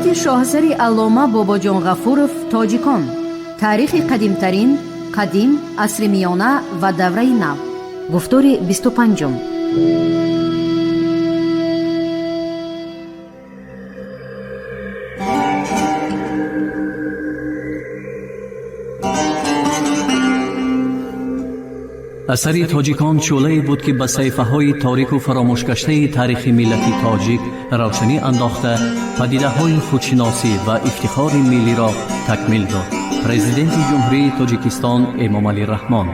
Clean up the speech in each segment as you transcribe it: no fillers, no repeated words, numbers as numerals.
Суҳбати шоҳасари аллома Бобоҷон Ғафуров «Тоҷикон: таърихи қадимтарин, қадим, асри миёна ва давраи нав», гуфтори 25-ум. Асари «Тоҷикон» шӯълае буд, ки ба саҳифаҳои торику фаромӯшгаштаи таърихи миллати тоҷик равшанӣ андохта, падидаҳои худшиносӣ ва ифтихори миллиро такмил дод. Президенти Ҷумҳурии Тоҷикистон Эмомалӣ Раҳмон.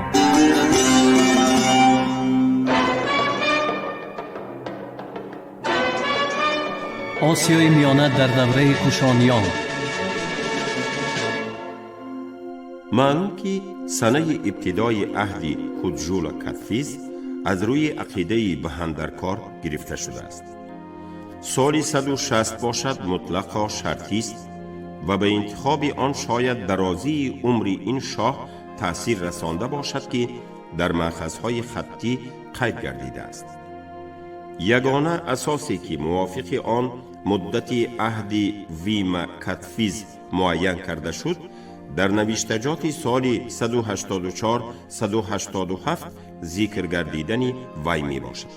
Осиёи Миёна дар давраи Кушониён. Маълум, ки санаи ибтидои аҳди Куджула Кадфиз аз рӯи ақидаи Баҳандаркор гирифта шудааст. Соли 160 бошад, мутлақо шартист ва ба интихоби он шояд дарозии умри ин шоҳ таъсир расонда бошад, ки дар маъхазҳои хаттӣ қайд гардидааст. Ягона асосе, ки мувофиқи он муддати аҳди Вима Кадфиз муайян карда шуд, дар навиштаҷоти соли 184-187 зикр гардидани вай мебошад.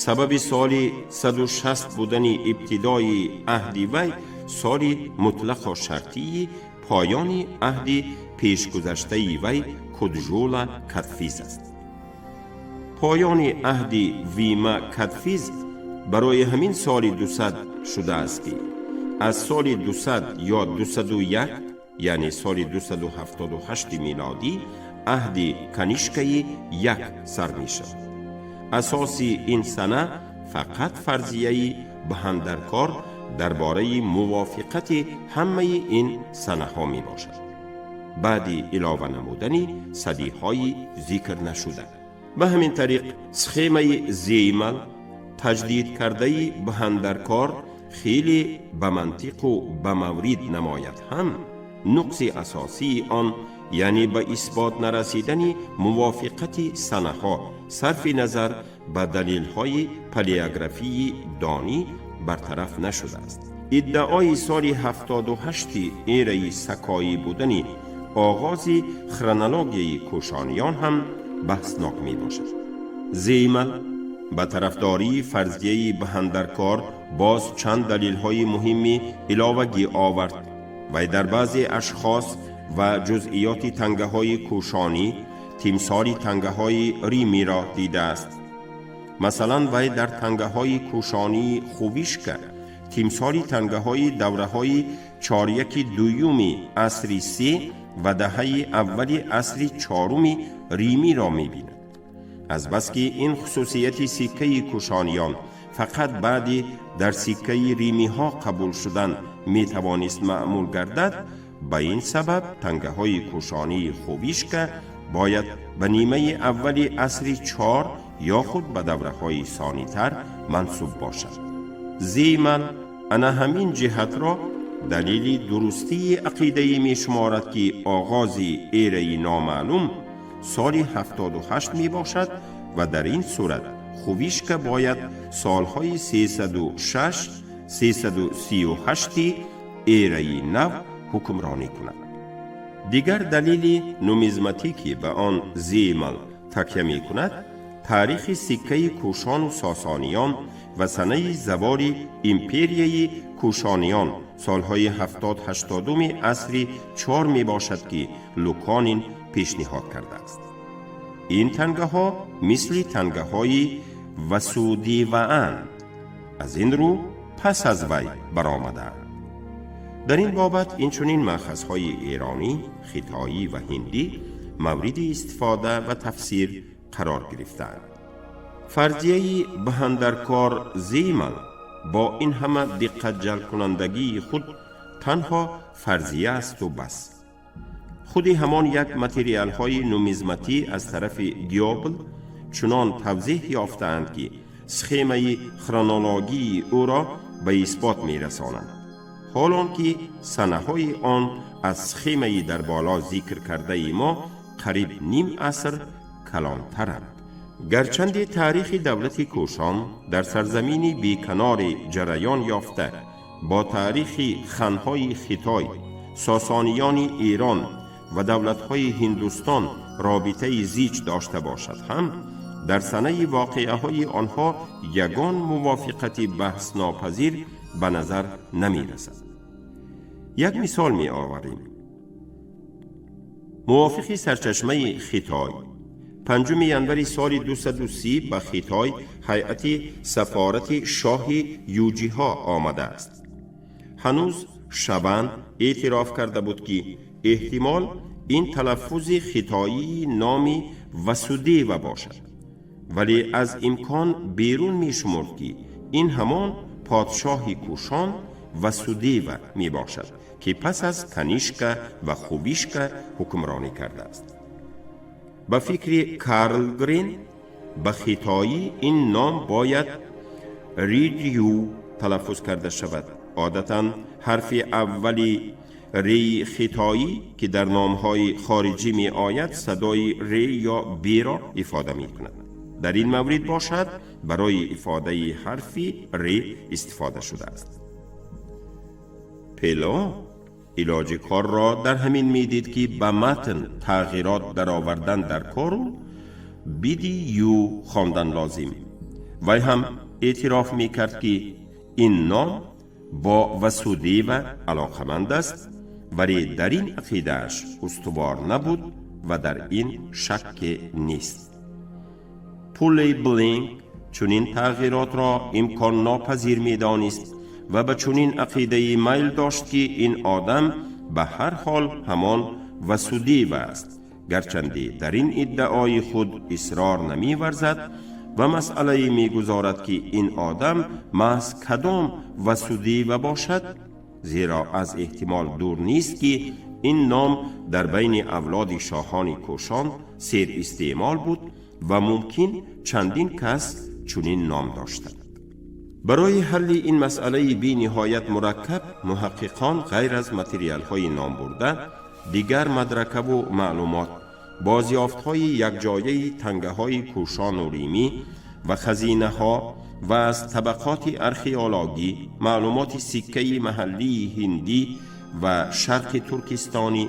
Сабаби соли 160 будани ибтидои аҳди вай соли мутлақо шартии поёни аҳди пешгузаштаи вай Куджула Кадфиз аст. Поёни аҳди Вима Кадфиз барои ҳамин соли 200 шудааст, ки аз соли 200 ё 201, яъне соли 278 милодӣ, аҳди Канишкаи як сар мешавад. Асоси ин сана фақат фарзияи Баҳандаркор дар бораи мувофиқати ҳамаи ин санаҳо мебошад, баъди илова намудани садиҳои зикр нашуда. Ба ҳамин тариқ, схемаи Зеймал таҷдид кардаи Баҳандаркор хеле ба мантиқу ба маврид намояд ҳам, нуқси асосии он, яъне ба исбот нарасидани мувофиқати санаҳо, сарфи назар ба далелҳои палеографии донӣ, бартараф нашудааст. Иддаои соли 78-и эраи сакоӣ будани оғози хронологияи Кӯшониён ҳам баҳснок мебошад. Зеймал ба тарафдории фарзияи Баҳандаркор боз чанд далелҳои муҳими иловагӣ овард. Вай дар баъзе ашхос ва ҷузъиёти тангаҳои кӯшонӣ тимсоли тангаҳои римиро дидааст. Масалан, вай дар тангаҳои кӯшонии Хувишка тимсоли тангаҳои давраҳои чоряки дуюми асри се ва даҳаи аввали асри чоруми римиро мебинад. Азбаски ин хусусияти сиккаи кӯшониён фақат баъди дар сиккаи римиҳо қабул шудан метавонист маъмул гардад, ба ин сабаб тангаҳои кӯшонии Хувишка бояд ба нимаи аввали асри чор ё худ ба давраҳои сонитар мансуб бошад. Зеймал ана ҳамин ҷиҳатро далели дурустии ақидае мешуморад, ки оғози эраи номаълум соли 78 мебошад ва дар ин сурат Хувишка бояд солҳои 306 338 эраи нав ҳукмронӣ кунад. Дигар далели нумизматикӣ ба он Зеймал такя мекунад, таърихи сиккаи кӯшону сосониён ва санаи заволи империяи Кӯшониён, солҳои 70-80-уми асри чор мебошад, ки Луконин пешниҳод кардааст. Ин тангаҳо мисли тангаҳои Васудиваанд, аз ин рӯ пас аз вай баромадаанд. Дар ин бобат инчунин маъхазҳои эронӣ, хитоӣ ва ҳиндӣ мавриди истифода ва тафсир қарор гирифтаанд. Фарзияи Баҳандаркор Зеймал бо ин ҳама диққатҷалбкунандагии худ танҳо фарзия асту бас. Худи ҳамон як материалҳои нумизматӣ аз тарафи Гёбл чунон тавзеҳ ёфтаанд, ки схемаи хронологии ӯро ба исбот мерасонанд, ҳол он ки санаҳои он аз схемаи дар боло зикр кардаи мо қариб ним аср калонтаранд. Гарчанде таърихи давлати Кӯшон дар сарзамини беканори ҷараён ёфта, با تاریخ خانهای خیتای، ساسانیان ایران و دولت‌های هندوستان رابطه زیچ داشته باشد هم در سنه واقعه های آنها یگان موافقت بحث ناپذیر به نظر نمی رسد. یک مثال می آوریم. موافق سرچشمه خیتای 5 ینور سال 230 به خیتای هیئت سفارت شاه یوجی ها آمده است. هنوز شبان اعتراف کرده بود که احتمال این تلفظ خیتایی نامی وسودیو باشد، ولی از امکان بیرون می شمرد که این همان پادشاه کوشان وسودیو می باشد که پس از کنیشکا و خوبیشکا حکمرانی کرده است. به فکر کارل گرین به خیتایی این نام باید ریدیو تلفظ کرده شود. عادتاً حرف اولی ری خیتایی که در نامهای خارجی می آید صدای ری یا بی را افاده می کند. در این مورد باشد برای افاده حرف ری استفاده شده است. پیلا علاج کار را در همین میدید که به متن تغییرات در آوردن در کار بیدی یو خواندن لازم. وی هم اعتراف میکرد که این نام با وسودیو علاقمند است، ولی در این عقیدهش استوار نبود و در این شک نیست. پولی بلینک چنین تغییرات را امکان ناپذیر میدانست و به چنین عقیده میل داشت که این آدم به هر حال همان وسودیو است، گرچنده در این ادعای خود اصرار نمی ورزد و مسئله می گذارد که این آدم محض کدام وسودیو باشد، زیرا از احتمال دور نیست که این نام در بین اولاد شاهان کوشان سیر استعمال بود و ممکن چندین کس چنین نام داشتند. برای حل این مسئله بی نهایت مرکب، محققان غیر از متریال های نام برده دیگر مدرکه و معلومات، بازیافت های یکجایی تنگه های کوشان و ریمی و خزینه ها و از طبقات ارخیولوژی، معلومات سکه محلی هندی و شرق ترکستانی،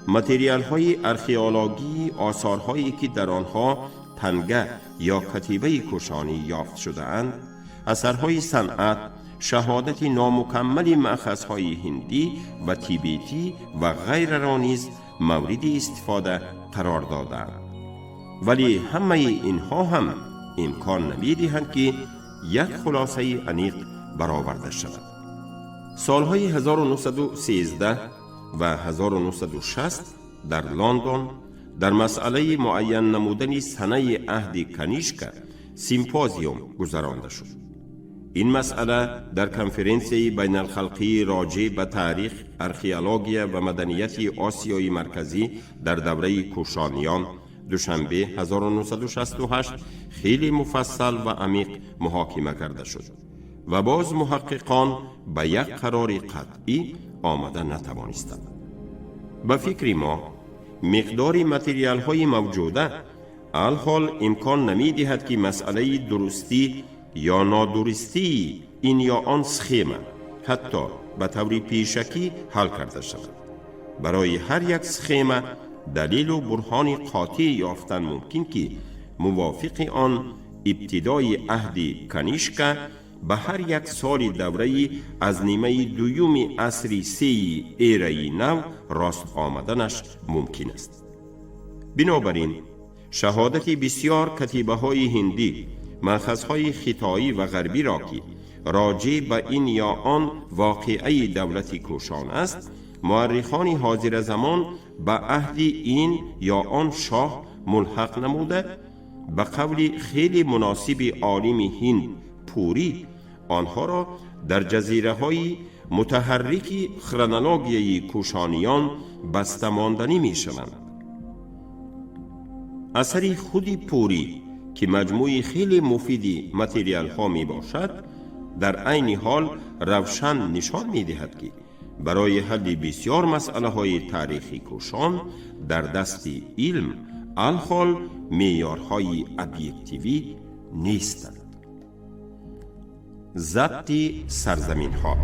متریال های ارخیولوژی، آثارهایی که در آنها تنگه یا کتیبه کوشانی یافت شده اند، اثرهای صنعت، شهادت نامکمل مأخذهای هندی و تیبیتی و غیر را نیز مورد استفاده قرار دادند. ولی همه اینها هم امکان نمی‌دهند که یک خلاصه عمیق برآورده شود. سالهای 1913 و 1960 در لندن در مسئله معین نمودن سنه عهد کنیشکا سیمپوزیوم گذرانده شد. این مسئله در کنفرانس بین الخلقی راجع به تاریخ، ارخیولوژی و مدنیت آسیای مرکزی در دوره کوشانیان دوشنبه 1968 خیلی مفصل و عمیق محاکمه کرده شد و باز محققان به یک قرار قطعی آمده نتوانستند. به فکر ما مقدار متریال های موجوده الحال امکان نمی دهد که مسئله درستی یا نادرستی این یا آن سخیمه حتی به طور پیشکی حل کرده شود. برای هر یک سخیمه دلیل و برهان قاطع یافتن ممکن که موافق آن ابتدای عهد کنیشکا به هر یک سال دوره از نیمه دوم عصر سه ایرای نو راست آمدنش ممکن است. بنابراین شهادت بسیار کتیبه های هندی، مأخذهای خطایی و غربی را که راجع به این یا آن واقعه دولت کوشان است، مورخان حاضر زمان به عهد این یا آن شاه ملحق نموده، به قول خیلی مناسب عالم هند پوری آنها را در جزیره های متحرک خرونولوژیای کوشانیان بسته ماندنی می شوند. اثر خودی پوری که مجموع خیلی مفیدی متریال ها می باشد، در عین حال روشن نشان می دهد که برای حل بسیار مسئله های تاریخی کوشان در دست علم الحال معیارهای ابیکتیوی نیستند. ضبط سرزمین ها.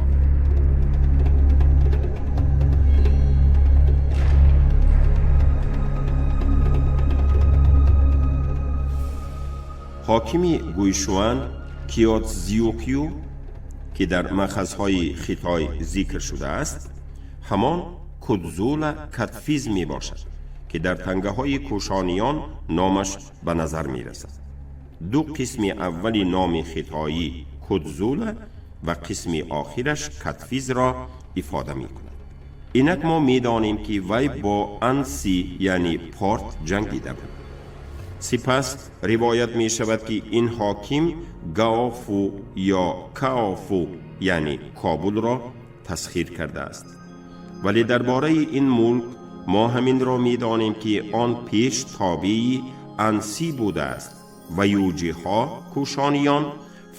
Ҳокими Гуйшуан Киотзюкю, ки дар манхазҳои Хитой зикр шудааст, ҳамон Кудзула Кадфиз мебошад, ки дар тангаҳои кӯшониён номаш ба назар мерасад. Ду қисми аввали номи хитоӣ Кудзула ва қисми охираш Кадфизро ифода мекунад. Инак мо медонем, ки вай бо Анси, яъне Порт, ҷангида буд. Сипас ривоят мешавад, ки ин ҳоким Гаофу ё Каофу, яъне Кобулро тасхир кардааст. Вале дар бораи ин мулк мо ҳаминро медонем, ки он пеш тобеи Анси будааст ва юҷиҳо, кӯшониён,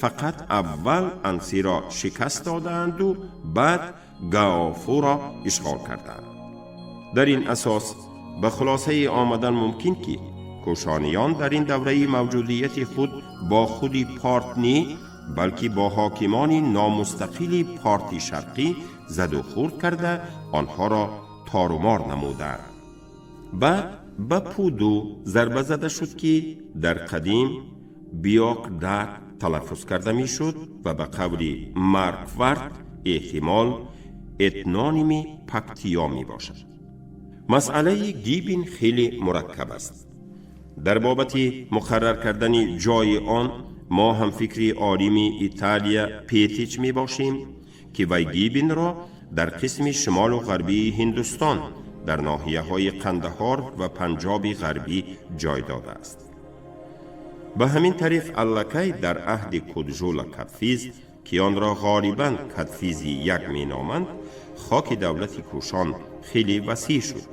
фақат аввал Ансиро шикаст додаанду баъд Гаофуро ишғол карданд. Дар ин асос ба хулосае омадан мумкин, ки кӯшониён дар ин давраи мавҷудияти худ бо худи Порт не, балки бо ҳокимони номустақили Порти Шарқӣ заду хурд карда, онҳоро торумор намуданд. Баъд ба Пуду зарба зада шуд, ки дар қадим Биокдак талаффуз карда мешуд ва ба қавли Марквард эҳтимол этноними Пактиё мебошад. Масъалаи Гибин хеле мураккаб аст. Дар бобати муқаррар кардани ҷои он мо ҳамфикри олими Италия Петич мебошем, ки вай Гибинро дар қисми шимолу ғарбии Ҳиндустон, дар ноҳияҳои Қандаҳор ва Панҷоби Ғарбӣ ҷой додааст. Ба ҳамин тариқ аллакай дар аҳди Куджула Кадфиз, ки онро ғолибан Кадфизи як меноманд, хоки давлати Кӯшон хеле васеъ шуд.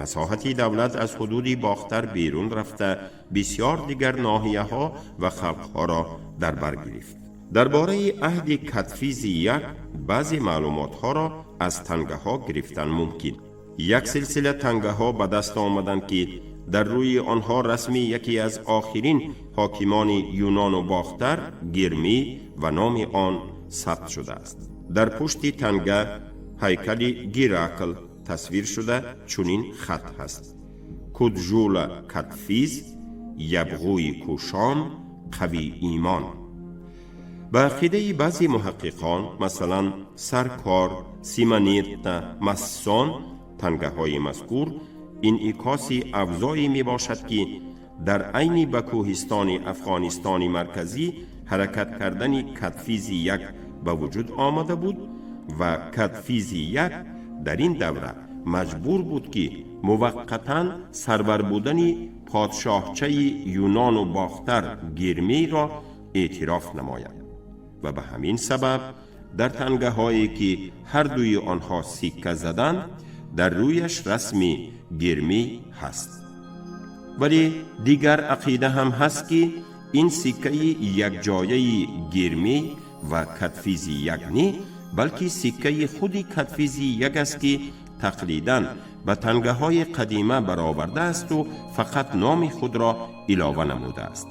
Масоҳати давлат аз ҳудуди Бохтар берун рафта, бисёр дигар ноҳияҳо ва халқҳоро дар бар гирифт. Дар бораи аҳди Кадфизи як баъзе маълумотҳоро аз тангаҳо гирифтан мумкин. Як силсила тангаҳо ба даст омаданд, ки дар рӯи онҳо расми яке аз охирин ҳокимони Юнону Бохтар Гирмӣ ва номи он сабт шудааст. Дар пушти танга ҳайкали Гиракл тасвир шуда, чунин хат ҳаст: «Куджула Кадфиз, ябғӯи Кӯшон, қавӣ имон». Ба ақидаи баъзе муҳаққиқон, масалан Саркор, Симонетта, Массон, тангаҳои мазкур инъикоси авзое мебошад, ки дар айни ба кӯҳистони Афғонистони марказӣ ҳаракат кардани Кадфизи як ба вуҷуд омада буд ва Кадфизи як дар ин давра маҷбур буд, ки муваққатан сарвар будани подшоҳчаи Юнону Бохтар Гирмейро эътироф намояд ва ба ҳамин сабаб дар тангаҳое, ки ҳардуи онҳо сикка заданд, дар рӯяш расми Гирмӣ ҳаст. Вале дигар ақида ҳам ҳаст, ки ин сиккаи якҷояи Гирмӣ ва Кадфизи як не, балки сиккаи худи Кадфизи як аст, ки тақлидан ба тангаҳои қадима баровардаасту фақат номи худро илова намудааст.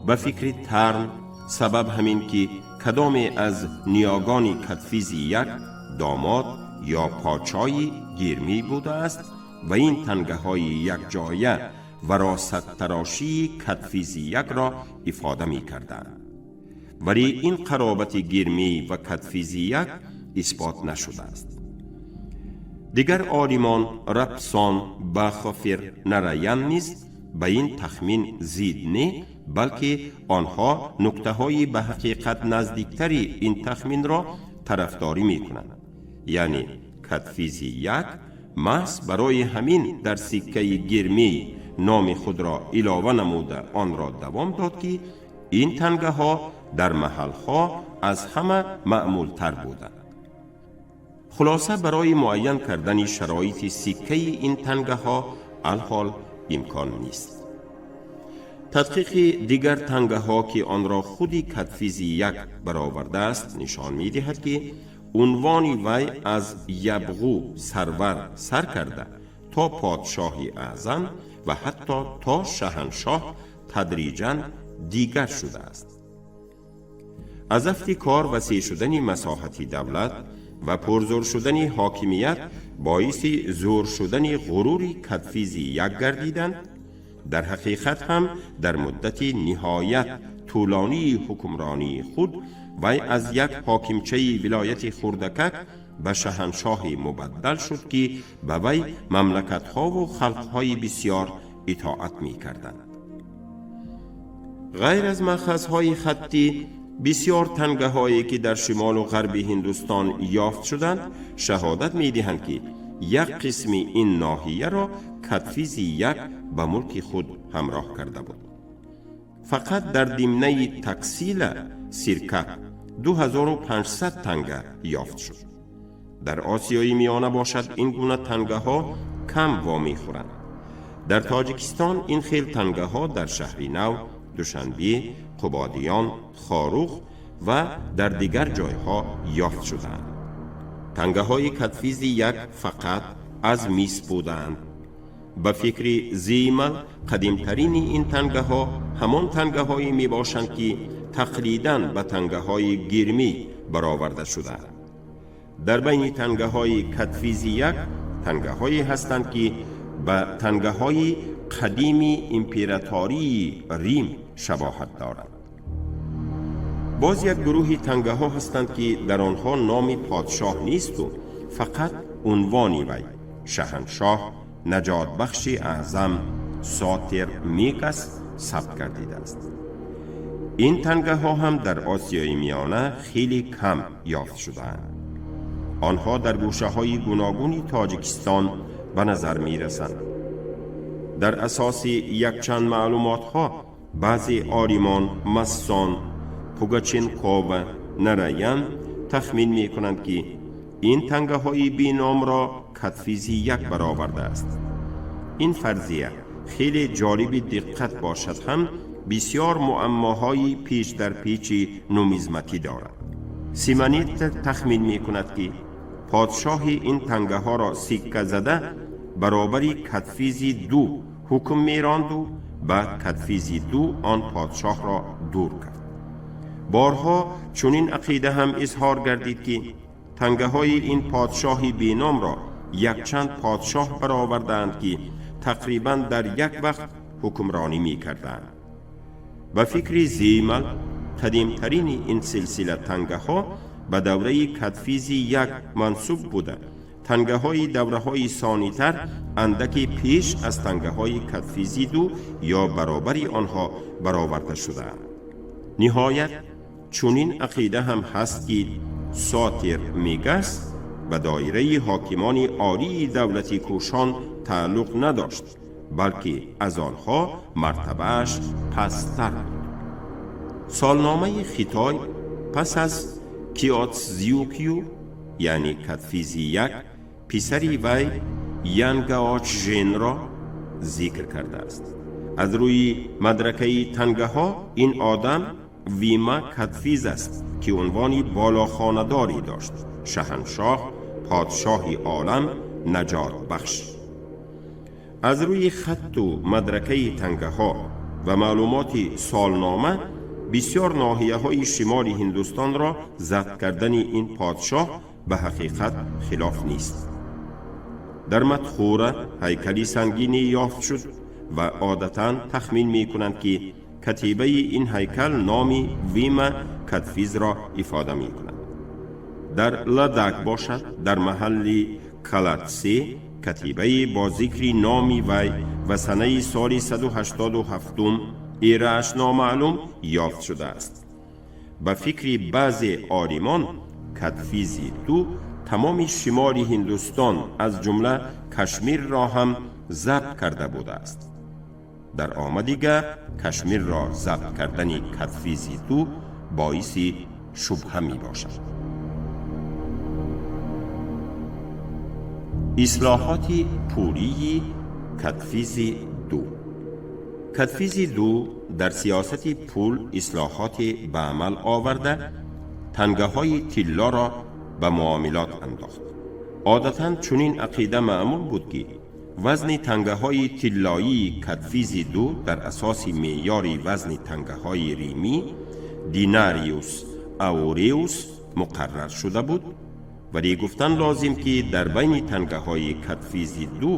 Ба фикри Тарн, сабаб ҳамин, ки кадоме аз ниёгони Кадфизи як домод ё подшои Гирмӣ будааст ва ин тангаҳои якҷоя варосаттарошии Кадфизи якро ифода мекарданд. Вале ин қаробати Гирмӣ ва Кадфизи як исбот нашудааст. Дигар олимон Рапсон, Бахофер, Нараян низ ба ин тахмин зид не, балки онҳо нуктаҳои ба ҳақиқат наздиктари ин тахминро тарафдорӣ мекунанд, яъне Кадфизи як маҳз барои ҳамин дар сиккаи Гирмӣ номи худро илова намуда, онро давом дод, ки ин тангаҳо дар маҳалҳо аз ҳама маъмултар буданд. Хулоса, барои муайян кардани шароити сиккаи ин тангаҳо алҳол имкон нест. Тадқиқи дигар тангаҳо, ки онро худи Кадфизи як баровардааст, нишон медиҳад, ки унвони вай аз ябғу, сарвар, сар карда то подшоҳи аъзам ва ҳатто то шаҳаншоҳ тадриҷан дигар шудааст. Аз афти кор васеъ шудани масоҳати давлат ва пурзӯр шудани ҳокимият боиси зӯр шудани ғурури Кадфизи як гардиданд. Дар ҳақиқат ҳам дар муддати ниҳоят тӯлонии ҳукмронии худ вай аз як ҳокимчаи вилояти хурдакак ба шаҳаншоҳе мубаддал шуд, ки ба вай мамлакатҳову халқҳои бисьёр итоат мекарданд. Ғайр аз маъхазҳои хаттӣ, бисьёр тангаҳое, ки дар шимолу ғарби Ҳиндустон ёфт шуданд, шаҳодат медиҳанд, ки як қисми ин ноҳияро Кадфизи як ба мулки худ ҳамроҳ карда буд. Фақат дар димнаи Таксила Сиркап 2500 танга ёфт шуд. Дар Осиёи Миёна бошад, ин гуна тангаҳо кам вомехӯранд. Дар Тоҷикистон ин хел тангаҳо дар Шаҳри Нав, Душанбе, Қубодиён, Хоруғ ва дар дигар ҷойҳо ёфт шудаанд. Тангаҳои Кадфизи як фақат аз мис буданд. Ба фикри Зимал, қадимтарини ин тангаҳо ҳамон тангаҳое мебошанд, ки тақлидан ба тангаҳои гирмӣ бароварда шудаанд. Дар байни тангаҳои Кадфизи як тангаҳое ҳастанд, ки ба тангаҳои қадими императории Рим шабоҳат доранд. Боз як гурӯҳи тангаҳо ҳастанд, ки дар онҳо номи подшоҳ несту фақат унвони вай «Шаҳаншоҳ наҷотбахши аъзам Сотер Мекас» сабт гардидааст. Ин тангаҳо ҳам дар Осиёи Миёна хеле кам ёфт шудаанд. Онҳо дар гӯшаҳои гуногуни Тоҷикистон ба назар мерасанд. Дар асоси якчанд маълумотҳо баъзе олимон, Массон, Пугаченкова, Нараян, тахмин мекунанд, ки ин тангаҳои беномро Кадфизи як баровардааст. Ин фарзия хеле ҷолиби диққат бошад ҳам, бисёр муаммоҳои печ дар печи нумизматӣ дорад. Симонет тахмин мекунад, ки подшоҳи ин тангаҳоро сикка зада баробари Кадфизи ду ҳукм меронду баъд Кадфизи ду он подшоҳро дур кард. Борҳо чунин ақида ҳам изҳор гардид, ки тангаҳои ин подшоҳи беномро якчанд подшоҳ баровардаанд, ки тақрибан дар як вақт ҳукмронӣ мекарданд. Ба фикри Зимал, қадимтарини ин силсила тангаҳо ба давраи Кадфизи як мансуб буда, тангаҳои давраҳои сонитар андаке пеш аз тангаҳои Кадфизи ду ё баробари онҳо бароварда шудаанд. Ниҳоят, чунин ақида ҳам ҳаст, ки Сотер Мегас ба доираи ҳокимони олии давлати Кушон тааллуқ надошт, балки аз онҳо мартабааш пасттар буд. Солномаи Хитой пас аз Киотсзюкю, яъне Кадфизи як, писари вай Янгаочженро зикр кардааст. Аз рӯи мадракаи тангаҳо ин одам Вима Кадфиз аст, ки унвони балохонадорӣ дошт: шаҳаншоҳ, подшоҳи олам, наҷотбахш. Аз рӯи хатту мадракаи тангаҳо ва маълумоти солнома бисёр ноҳияҳои шимоли Ҳиндустонро забт кардани ин подшоҳ ба ҳақиқат хилоф нест. Дар Матхура ҳайкали сангине ёфт шуд ва одатан тахмин мекунанд, ки катибаи ин ҳайкал номи Вима Кадфизро ифода мекунад. Дар Ладак бошад, дар маҳалли Калатсе катибаи бо зикри номи вай ва санаи соли 187 эрааш номаълум ёфт шудааст. Ба фикри баъзе олимон, Кадфизи ду тамоми шимоли Ҳиндустон, аз ҷумла Кашмирро ҳам забт карда будааст. Дар омади гап, Кашмирро забт кардани Кадфизи ду боиси шубҳа мебошад. Ислоҳоти пулии Кадфизи ду. Кадфизи ду дар сиёсати пул ислоҳоте ба амал оварда, тангаҳои тиллоро ба муомилот андохт. Одатан чунин ақида маъмул буд, ки вазни тангаҳои тиллоии Кадфизи ду дар асоси меъёри вазни тангаҳои римӣ динариус ауреус муқаррар шуда буд, вале гуфтан лозим, ки дар байни тангаҳои Кадфизи ду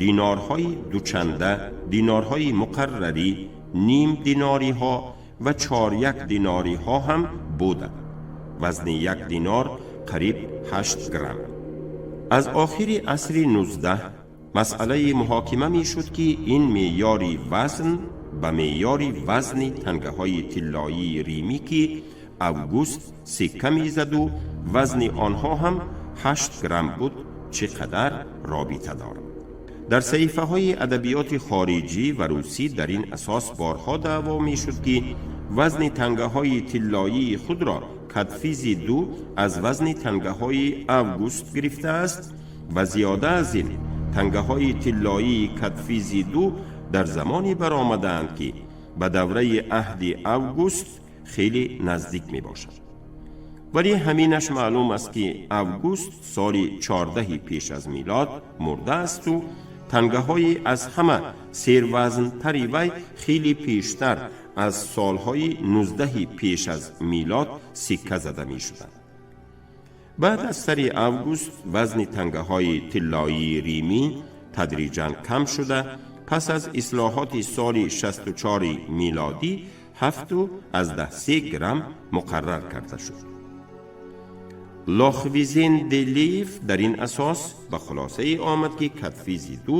динорҳои дучанда, динорҳои муқаррарӣ, ним динориҳо ва чоряк динориҳо ҳам буданд. Вазни як динор қариб 8 грамм. Аз охири асри 19 масъалаи муҳокима мешуд, ки ин меъёри вазн ба меъёри вазни тангаҳои тиллоии римӣ, ки Август сикка мезаду вазни онҳо ҳам 8 грамм буд, чӣ қадар робита дорад. Дар саҳифаҳои адабиёти хориҷӣ ва русӣ дар ин асос борҳо даъво мешуд, ки вазни тангаҳои тиллоии худро Кадфизи ду аз вазни тангаҳои Август гирифтааст ва зиёда аз ин тангаҳои тиллоии Кадфизи ду дар замоне баромадаанд, ки ба давраи аҳди Август хеле наздик мебошад. Вале ҳаминаш маълум аст, ки Август соли 14 пеш аз милод мурдаасту тангаҳои аз ҳама сервазнтари вай хеле пештар аз солҳои 19 пеш аз милод сикка зада мешуданд. Баъд аз сари Август вазни тангаҳои тиллоии римӣ тадриҷан кам шуда, пас аз ислоҳоти соли 64 милодӣ 7,3 грамм муқаррар карда шуд. Лохвизен Делиев дар ин асос ба хулосае омад, ки Кадфизи ду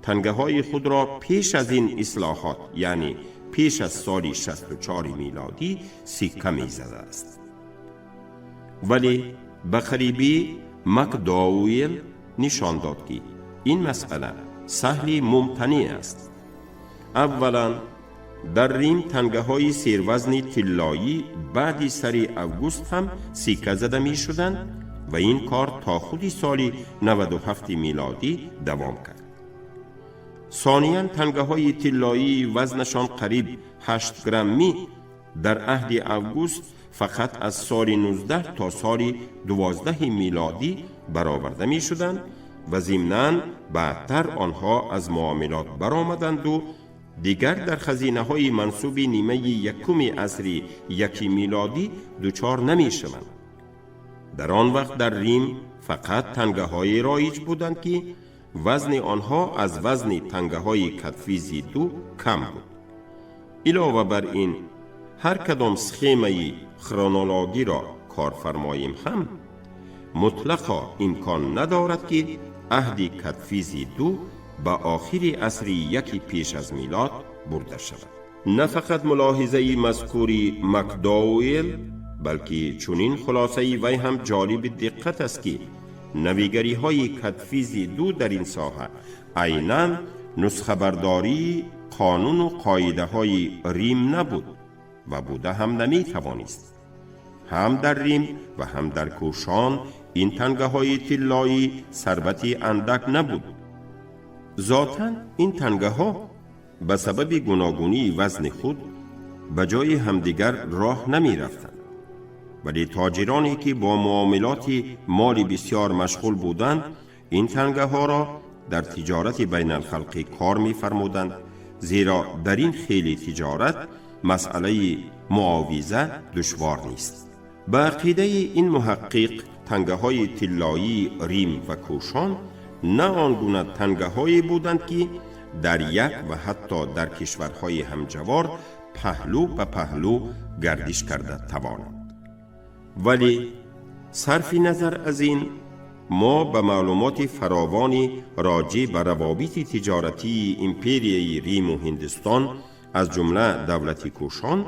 тангаҳои худро пеш аз ин ислоҳот, яъне пеш аз соли 64 милодӣ, сикка мезадааст. Вале ба қарибӣ Макдоуэл нишон дод, ки ин масъала саҳли мумтанеъ аст. Аввалан, дар Рим тангаҳои сервазни тиллоӣ баъди сари Август ҳам сикка зада мешуданд ва ин кор то худи соли 97 милодӣ давом кард. Сониян, тангаҳои тиллоии вазнашон қариб 8 граммӣ дар аҳди Август фақат аз соли 19 то соли 12 милодӣ бароварда мешуданд ва зимнан баъдтар онҳо аз муомилот баромаданду дигар дар хазинаҳои мансуби нимаи якуми асри яки милодӣ дучор намешаванд. Дар он вақт дар Рим фақат тангаҳое роиҷ буданд, ки вазни онҳо аз вазни тангаҳои Кадфизи ду кам буд. Илова бар ин, ҳар кадом схемаи хронологиро кор фармоем ҳам, мутлақо имкон надорад, ки аҳди Кадфизи ду ба охири асри яки пеш аз милод бурда шавад. На фақат мулоҳизаи мазкури Макдоуэл, балки чунин хулосаи вай ҳам ҷолиби диққат аст, ки навигариҳои Кадфизи ду дар ин соҳа айнан нусхабардории қонуну қоидаҳои Рим набуд ва буда ҳам наметавонист. Ҳам дар Рим ва ҳам дар Кӯшон ин тангаҳои тиллоӣ сарвати андак набуд. Зотан ин тангаҳо ба сабаби гуногунии вазни худ ба ҷои ҳамдигар роҳ намерафтанд, вале тоҷироне, ки бо муомилоти моли бисёр машғул буданд, ин тангаҳоро дар тиҷорати байналхалқӣ кор мефармуданд, зеро дар ин хели тиҷорат масъалаи муовиза душвор нест. Ба ақидаи ин муҳаққиқ, тангаҳои тиллоии Рим ва Кӯшон на он гуна тангаҳое буданд, ки дар як ва ҳатто дар кишварҳои ҳамҷавор паҳлӯ ба паҳлӯ гардиш карда тавонанд. Вале сарфи назар аз ин, мо ба маълумоти фаровони роҷеъ ба равобити тиҷоратии империяи Риму Ҳиндустон, аз ҷумла давлати Кӯшон,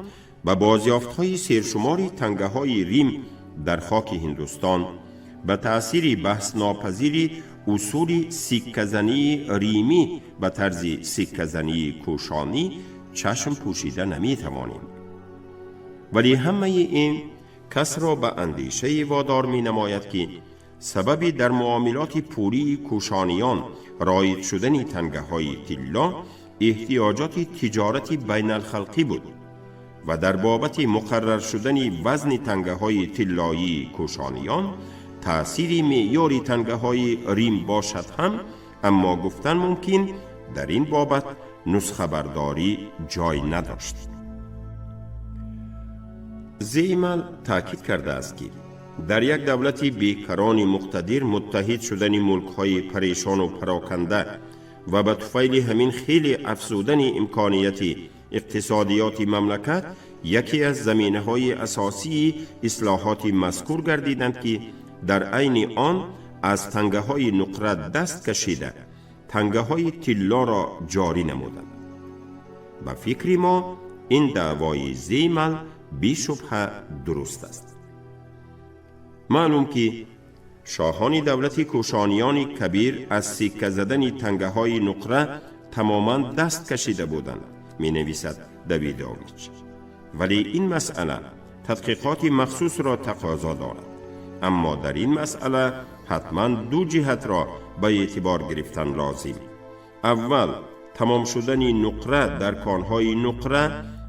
ба бозёфтҳои сершумори тангаҳои Рим дар хоки Ҳиндустон, ба таъсири баҳснопазири усули сикказании римӣ ба тарзи сикказании кӯшонӣ чашм пӯшида наметавонем. Вале ҳамаи ин касро ба андешае водор менамояд, ки сабаби дар муомилоти пулии кӯшониён роиҷ шудани тангаҳои тилло эҳтиёҷоти тиҷорати байналхалқӣ буд ва дар бобати муқаррар шудани вазни тангаҳои тиллоии кӯшониён таъсири меъёри тангаҳои Рим бошад ҳам, аммо гуфтан мумкин, дар ин бобат нусхабардорӣ ҷой надошт. Зеймал таъкид кардааст, ки дар як давлати бекарони муқтадир муттаҳид шудани мулкҳои парешону пароканда ва ба туфайли ҳамин хеле афзудани имконияти иқтисодиёти мамлакат яке аз заминаҳои асосии ислоҳоти мазкур гардиданд, ки дар айни он аз тангаҳои нуқра даст кашида тангаҳои тиллоро ҷорӣ намуданд. Ба фикри мо ин даъвои Зеймал бешубҳа дуруст аст. Маълум ки шоҳони давлати Кӯшониёни Кабир аз сикка задани тангаҳои нуқра тамоман даст кашида буданд, менависад Давидович. Вале ин масъала тадқиқоти махсусро тақозо дорад. Аммо дар ин масъала ҳатман ду ҷиҳатро ба эътибор гирифтан лозим. Аввал, тамом шудани нуқра дар конҳои нуқра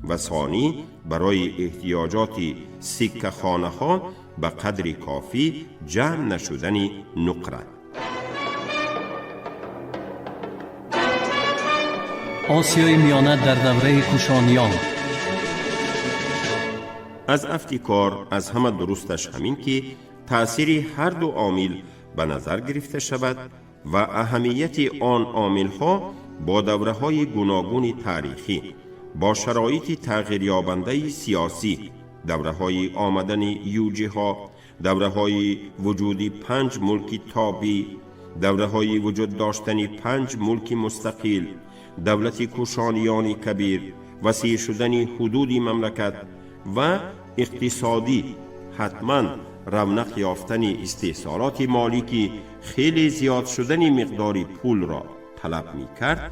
ва сонӣ барои эҳтиёҷоти сиккахонаҳо ба қадри кофӣ ҷамъ нашудани нуқра. Осиёи Миёна дар давраи Кушониён. Аз афти кор аз ҳама дурусташ ҳамин ки таъсири ҳар ду омил ба назар гирифта шавад ва аҳамияти он омилҳо бо давраҳои гуногуни таърихӣ, бо шароити тағйирёбандаи сиёсӣ, давраҳои омадани юҷиҳо, давраҳои вуҷуди панҷ мулки тобӣ, давраҳои вуҷуд доштани панҷ мулки мустақил, давлати Кушониёни Кабир, васеъ шудани ҳудуди мамлакат ва иқтисодӣ, ҳатман равнақ ёфтани истеҳсолоти молӣ, ки хеле зиёд шудани миқдори пулро талаб мекард,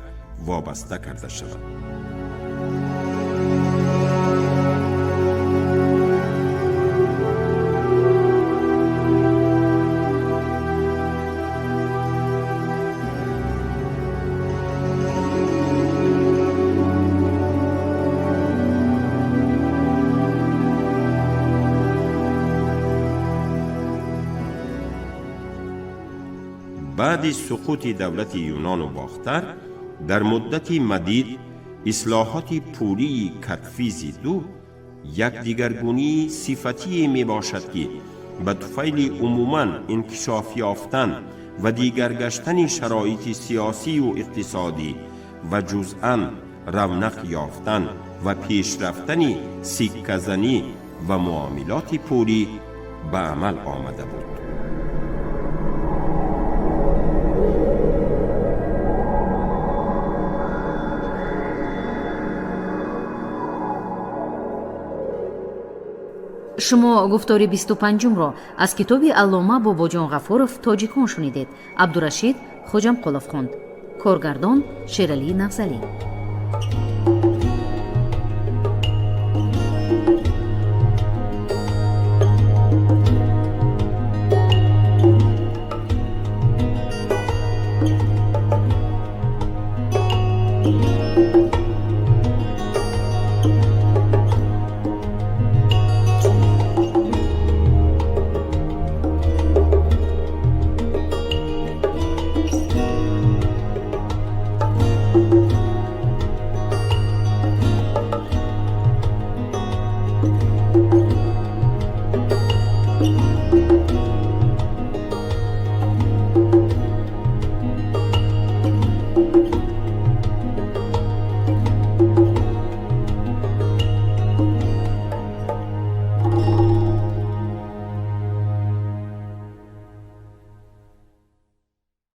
вобаста карда шавад. Баъди суқути давлати Юнону Бохтар дар муддати мадид ислоҳоти пулии Кадфизи ду як дигаргунии сифатие мебошад, ки ба туфайли умуман инкишоф ёфтан ва дигаргаштани шароити сиёсию иқтисодӣ ва ҷузъан равнақ ёфтан ва пешрафтани сикказанӣ ва муомилоти пулӣ ба амал омада буд. Шумо гуфтори 25-умро аз китоби аллома Бобоҷон Ғафуров «Тоҷикон» шунидед. Абдурашид Хоҷамқулов хонд. Коргардон Шералӣ Навзалӣ.